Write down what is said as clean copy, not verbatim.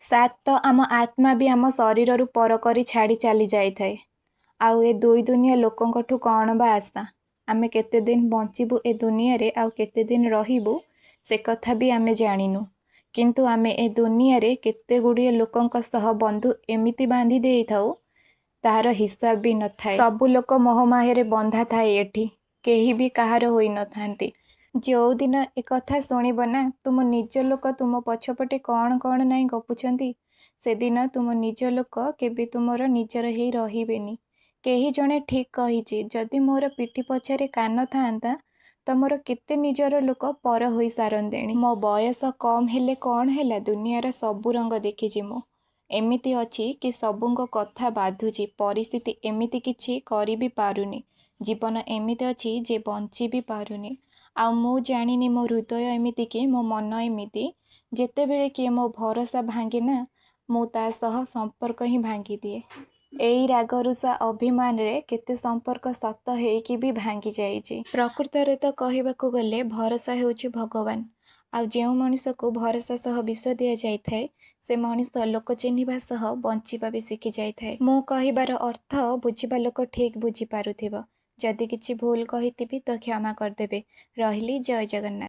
ସାତ ତ ଆମ ଆତ୍ମା ବି ଆମ ଶରୀରରୁ ପର କରି ଛାଡ଼ି ଚାଲି ଯାଇଥାଏ। ଆଉ ଏ ଦୁଇ ଦୁନିଆ ଲୋକଙ୍କଠୁ କ'ଣ ବା ଆଶା? ଆମେ କେତେଦିନ ବଞ୍ଚିବୁ ଏ ଦୁନିଆରେ ଆଉ କେତେଦିନ ରହିବୁ ସେ କଥା ବି ଆମେ ଜାଣିନୁ। କିନ୍ତୁ ଆମେ ଏ ଦୁନିଆରେ କେତେ ଗୁଡ଼ିଏ ଲୋକଙ୍କ ସହ ବନ୍ଧୁ ଏମିତି ବାନ୍ଧି ଦେଇଥାଉ, ତାହାର ହିସାବ ବି ନଥାଏ। ସବୁ ଲୋକ ମୋହମାୟାରେ ବନ୍ଧା ଥାଏ ଏଠି, କେହି ବି କାହାର ହୋଇନଥାନ୍ତି। ଯେଉଁଦିନ ଏକଥା ଶୁଣିବ ନା ତୁମ ନିଜ ଲୋକ ତୁମ ପଛପଟେ କ'ଣ କ'ଣ ନାଇଁ ଗପୁଛନ୍ତି, ସେଦିନ ତୁମ ନିଜ ଲୋକ କେବେ ତୁମର ନିଜର ହେଇ ରହିବେନି। କେହି ଜଣେ ଠିକ୍ କହିଛି, ଯଦି ମୋର ପିଠି ପଛରେ କାନ ଥାଆନ୍ତା ତ ମୋର କେତେ ନିଜର ଲୋକ ପର ହୋଇ ସାରନ୍ତେଣି। ମୋ ବୟସ କମ୍ ହେଲେ କ'ଣ ହେଲା, ଦୁନିଆର ସବୁ ରଙ୍ଗ ଦେଖିଛି ମୁଁ। ଏମିତି ଅଛି କି ସବୁଙ୍କ କଥା ବାଧୁଛି, ପରିସ୍ଥିତି ଏମିତି କିଛି କରି ବି ପାରୁନି, ଜୀବନ ଏମିତି ଅଛି ଯେ ବଞ୍ଚି ବି ପାରୁନି। ଆଉ ମୁଁ ଜାଣିନି ମୋ ହୃଦୟ ଏମିତି କି ମୋ ମନ ଏମିତି, ଯେତେବେଳେ କିଏ ମୋ ଭରସା ଭାଙ୍ଗେ ନା, ମୁଁ ତା ସହ ସମ୍ପର୍କ ହିଁ ଭାଙ୍ଗିଦିଏ। ଏଇ ରାଗରୁଷା ଅଭିମାନରେ କେତେ ସମ୍ପର୍କ ସତ ହେଇକି ବି ଭାଙ୍ଗି ଯାଇଛି। ପ୍ରକୃତରେ ତ କହିବାକୁ ଗଲେ ଭରସା ହେଉଛି ଭଗବାନ। ଆଉ ଯେଉଁ ମଣିଷକୁ ଭରସା ସହ ବିଷ ଦିଆଯାଇଥାଏ, ସେ ମଣିଷ ଲୋକ ଚିହ୍ନିବା ସହ ବଞ୍ଚିବା ବି ଶିଖି ଯାଇଥାଏ। ମୁଁ କହିବାର ଅର୍ଥ ବୁଝିବା ଲୋକ ଠିକ୍ ବୁଝିପାରୁଥିବ। ଯଦି କିଛି ଭୁଲ କହିଥିବି ତ କ୍ଷମା କରିଦେବେ। ରହିଲି, ଜୟ ଜଗନ୍ନାଥ।